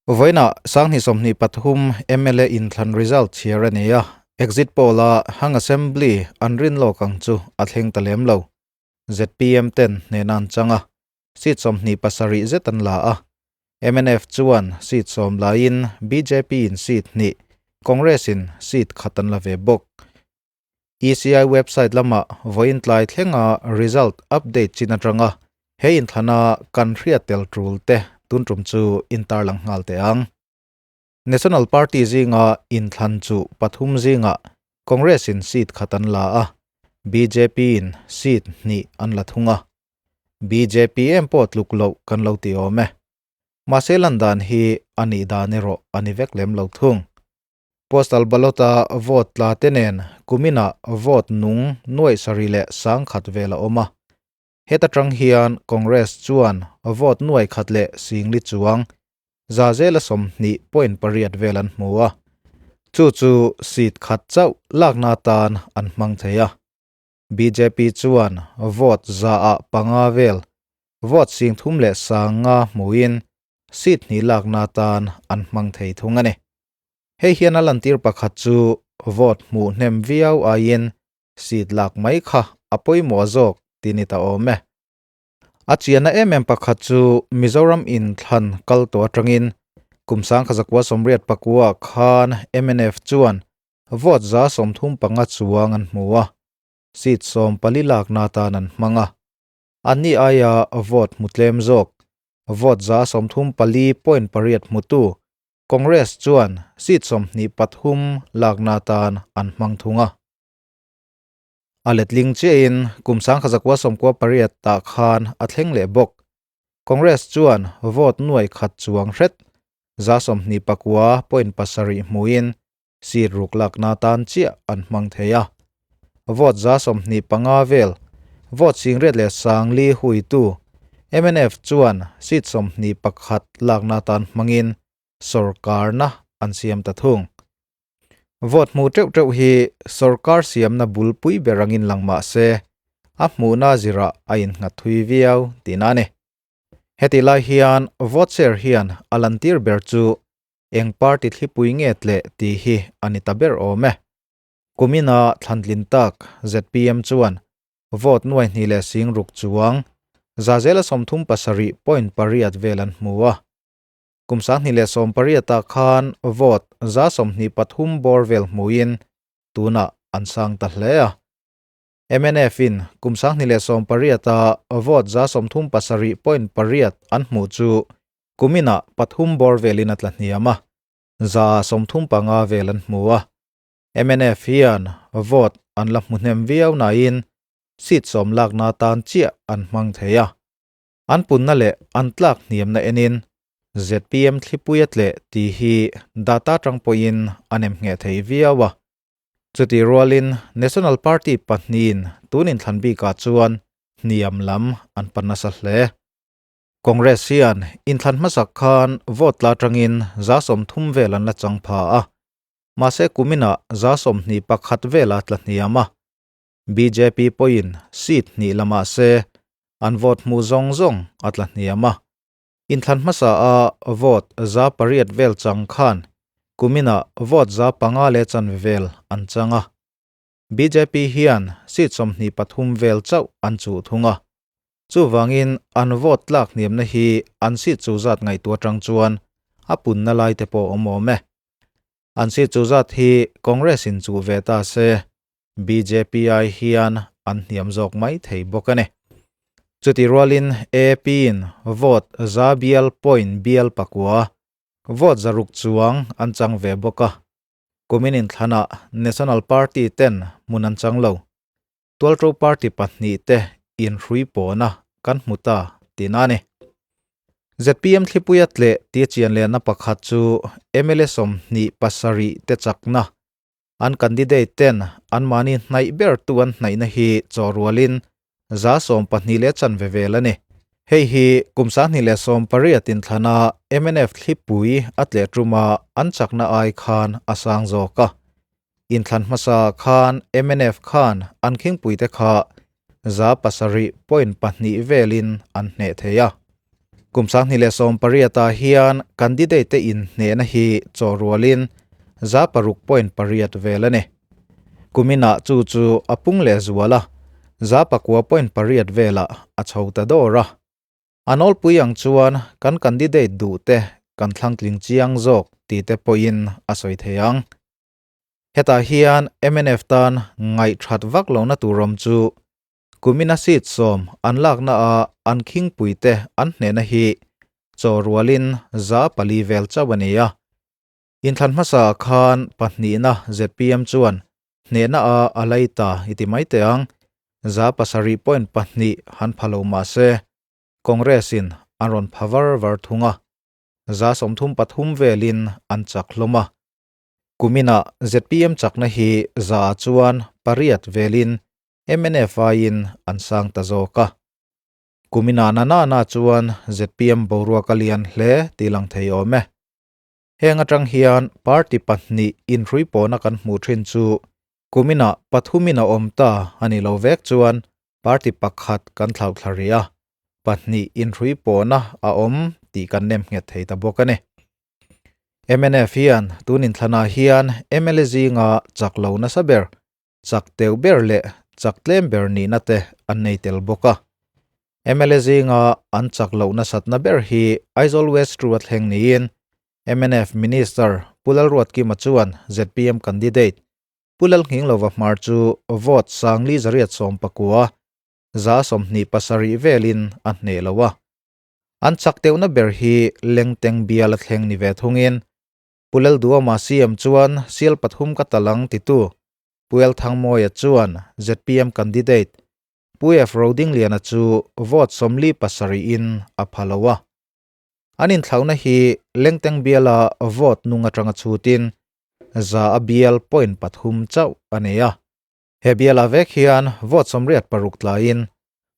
Vawiinah 2023 mla inthlan result chhiar a ni a, exit poll-a Hung Assembly an rin lawk ang chu a thleng ta lem lo. Zpm ten hnehna an chang a, seat 27 zet an la a. Mnf chuan seat 10 laiin BJP-in seat hnih, Congress-in seat khat an la ve bawk. ECI website lamah vawiin tlai thlenga result update chin atanga he inthlana kan hriat tel tul te tun tum chu in tarlang nghal teh ang. National Party zinga inthlan chu pathum zingah Congress in seat khat an la a, bjp in seat hnih an la thung a. Bjp em pawh tluk loh kan lo ti awm e. Mahse lan dan hi a nih dan erawh a ni vek lem lo thung. Postal ballot-a vote tla te nen kuminah vote nung nuaih sarih leh sangkhat vel a awm a. Heta tang hian Congress chuan vote nuaih khat leh singli chuang za zela 20.8 vel an hmu a. Chu chu seat khat chauh lakna atan an hmang thei a. Bjp chuan vote 5% vel, vote 35,000 hmuin seat hnih lakna atan an hmang thei thung a ni. Hei hian a lantir pakhat chu vote hmuh hnem viau aiin seat lak mai kha a pawimawh zawk tih ni ta awm e. A chianna em em pakhat chu Mizoram inthlan kal tawh atangin kum 1989 khan mnf chuan vote 35% chuang an hmu a, seat 14 lakna atan an hmang a. Anni aia vote hmu tlem zawk, vote 34.8 hmutu Congress chuan seat 23 lakna atan an hmang thung a. A letling chiahin kum 1998 tah khan a thleng leh bawk. Congress chuan vote nuai khat chuang hret 29.7 hmuin seat ruk lakna atan chiah an hmang thei a. Vote 25% vel, vote 84,000 huitu MNF chuan seat 21 lakna atan hmangin sorkarna an siam ta thung. Vote hmu teuh teuh hi sorkar siamna bulpui ber angin lang mah se, a hmuhna zirah a innghat thui viau tihna a ni. Heti lai hian vote share hian a lantir ber chu eng party thlipui nge tleh tih hi a ni ta ber awm e. Kumina thlantlin tak zpm chuan vote nuai hnih leh sing ruk chuang 37.8% vel an hmu a. Kum 2018 khan vote 23% bawr vel hmuin tunah an sang ta hle a. MNF in kum 2018 vote 37.8% an hmuh chu kuminah pathum bawr velin a tla hniam a, 35% vel an hmu a. MNF hian vote an la hmu hnem viau nain seat 10 lakna atan chiah an hmang thei a. An punna leh an tlak hniamna enin zpm thlipui a tleh tih hi data tang pawhin an em ngheh thei viau a. Chuti rualin National Party pahnihin tun inthlan bikah chuan hniam lam an pan nasa hle. Congress hian inthlan hmasak khan vote tla tangin 30% vel an la chang pha a. Mahse kuminah 21% vela tla hniam a. BJP pawhin seat hnih la mah se an vote hmu zawng zawng a tla hniam a. Inthlan hmasa a vote 8% vel chang khan kuminah vote 5% leh chanve vel an chang a. BJP hian seat 23 vel chauh an chuh thung a. Chuvangin an vote tlak hniamna hi an seat chu zat ngaihtuah atang chuan a punna lai te pawh awm awm e. An seat chu zat hi Congress in chuh ve ta se BJP ai hian an hniam zawk mai thei bawk a ni. Chuti rualin AAP in vote za bial point bial pakua, vote 600 chuang an chang ve bawk a. Kumin inthlanah National Party ten hmun an chang lo. Tualto Party pahnih te inhrui pawna kan hmu ta tihna a ni. Zpm thlipui a tleh tia chian lehna pakhat chu mla 27 te chakna an candidate ten anmahni hnaih ber tu an hnaihna hi chaw rualin 12% leh chanve vel a ni. Hei hi kum 2018 inthlana MNF thlipui a tleh tuma an chakna ai khan a sang zawk a. Inthlan hmasa khan MNF khan an khingpuite kha 7.2% velin an hneh thei a. Kum 2018 ah hian candidate te inhnehna hi chaw rualin 6.8% vel a ni. Kuminah chu chu a pung leh zual a, 9.8% velah a chho ta dawr a. A nawlpui ang chuan kan candidate duh te kan thlangtling chiang zawk tih te pawhin a sawi thei ang. Hetah hian mnf tan ngaihthat vak lohna tur awm chu Kumina seat 10 an lakna a an khingpui te an hnehna hi chaw rualin 400 vel chauh a ni a. Inthlan hmasa khan pahnihna ZPM chuan hnehna a a lei ta i ti mai teh ang. 7.2 han pha lo mah se Congress in an rawn pha var var thung a. 33% velin an chak hlawm a. Kumina ZPM chakna hi za chuan pariat velin mnf aiin an sang ta zawk a. Kumina na na na chuan ZPM boruak a lian hle tih lang thei awm e. Heng atang hian party pahnih inhrui pawhna kan hmuh thin chu kumina pathumin a awm ta a ni lo vek chuan party pakhat kan thlauh thla rih a, pahnih inhrui pawhna a awm tih kan nem nghet thei ta bawk a ni. Mnf hian tun inthlanah hian mla zinga chak lo nasa ber, chak teuh ber leh chak tlem ber nihna te an nei tel bawk a. Mla zinga an chak loh nasatna ber hi Aizawl West True a thleng niin mnf Minister Pu Lalruatkima chuan zpm candidate Pu Lalnghinglova hmar chu vote 4,819 27% velin a hneh lo a. An chak teuhna ber hi Lengteng bial a thleng ni ve thungin Pu Lalduama CM chuan sial pathum ka talang titu Pu Elthangmawia chuan zpm candidate Pu F Rodingliana chu vote 47 in a pha lo a. An inthlauhna hi Lengteng biala vote nung atanga chhutin za a bial point pathum chauh a nei a. He biala vek hian vote 86 tlaiin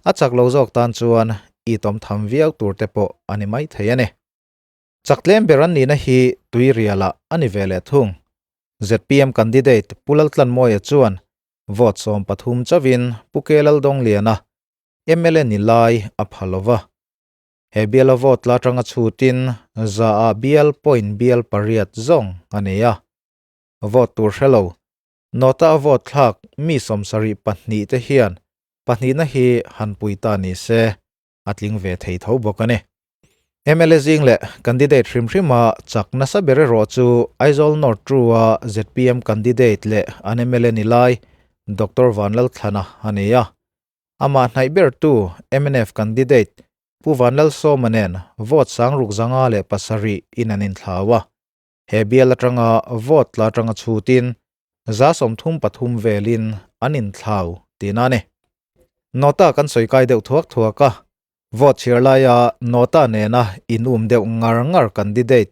a chak lo zawk tan chuan i tawm tham viau tur te pawh a ni mai thei a ni. Chak tlem ber an nihna hi Tuiriala a ni ve leh thung. ZPM candidate Pu Laltlanmawia chuan vote 13 chauhin Pu K Laldawngliana mla ni lai a pha lova. He biala vote la atanga chhutin za a bial point bial pariat zawng a nei a. Vote tur hrelo nota a vote thlak mi 72 te hian pahnihna hi han pui ta ni se a tling ve thei tho bawk a ni. Mla zing leh candidate hrim hrima chak nasa ber erawh chu Aizawl North True a ZPM candidate leh an mla ni lai Dr. Vanlalthlana a ni a. Amah hnaih ber tu mnf candidate Pu Vanlalsawma nen vote 607 in an inthlau a. He bial atanga vote tla atanga chhutin 33% velin an inthlau tihna a ni. Nota kan sawi kai deuh thuak thuak a, vote chhiar laia nota nena in um deuh ngar ngar candidate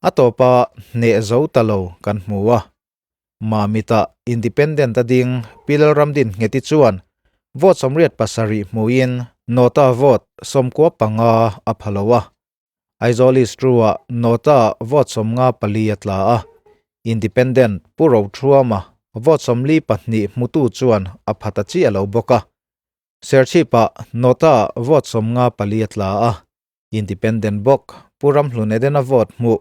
a tawpa hneh zo ta lo kan hmu a. Mamita independent a ding Pi Lalramdin Ngheti chuan vote 87 hmuin nota vote 95 a pha lo a. Aizawl East True-a nota vote 54 a tla a. Independent Pu Rothuama vote 42 hmutu chuan a pha ta chiah lo bawk a. Serchhipa nota vote 54 a tla a. Independent bawk Pu Ramhlun Edena vote hmu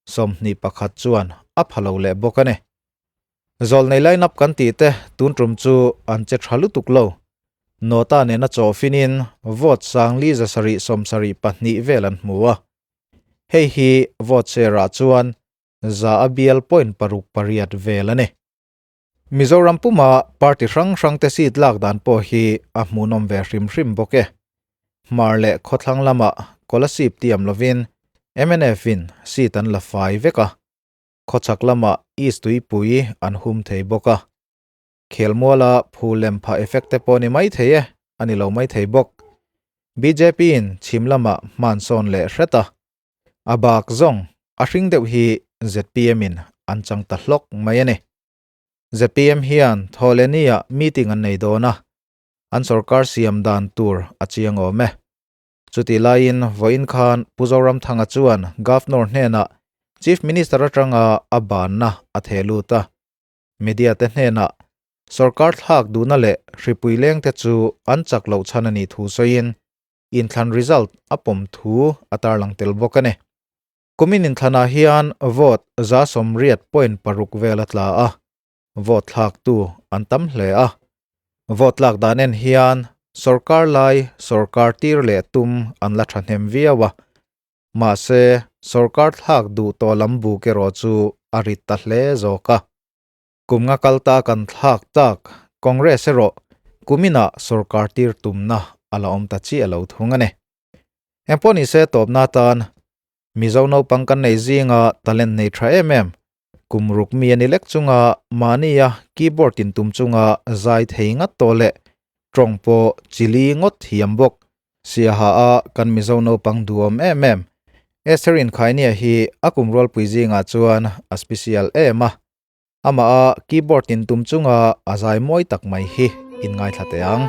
21 chuan a pha lo leh bawk a ni. Zawlnei line up kan tih te tun tum chu an che tha lutuk lo. Nota nena chaw finin vote 5,772 vel an hmu a. Hei hi vote share ah chuan za a bial point paruk pariat vel a ni. Mizoram puma party hrang hrang te seat lak dan pawh hi a hmuhnawm ve hrim hrim bawk e. Hmar leh khawthlang lama Kolasib tiam lovin mnf in seat an la fai vek a. Khawchhak lama East Tuipui an hum thei bawk a. Khelmuala phulem pha effect te pawh ni mai thei e, a ni lo mai thei bawk. BJP in chhim lama hman sawn leh hret a. A bak zawng a hring deuh hi ZPM in an chang ta hlawk mai a ni. ZPM hian Thawhlehni-ah meeting an nei dawn a, an sorkar siam dan tur a chiang awm e. Chuti laiin vawiin khan Pu Zoramthanga chuan Governor hnenah Chief Minister atanga a banna a theh lut a. Media te hnenah sorkar thlak duhna leh hripui leng te chu an chak loh chhan a nih thu sawiin. inthlan result a pawm thu a tarlang tel bawk a ni. Kumin inthlanah hian vote 80.6 vel a tla a, vote thlaktu an tam hle a. Vote tlak dan en hian sorkar lai sorkar tir leh tum an la thahnem viau a, mahse sorkar thlak duh tawh lam buk erawh chu a rit ta hle zawk a. Kum nga kal ta kan thlak tak Congress erawh kuminah sorkar tir tumna a la awm ta chiah lo thung a ni. Engpawh nise tawpna atan Mizo naupang kan nei zinga talent nei tha em em, kum ruk mi a ni lek chunga mahnia keyboard in tum chunga zai thei ngat tawh leh tawng pawh chili ngawt thiam bawk Siaha a kan Mizo naupang duhawm em em Esther Inkhainia hi a kum rualpui zingah chuan a special em a, amah a keyboard in tum chunga a zai mawi tak mai hi in ngaithla teh ang.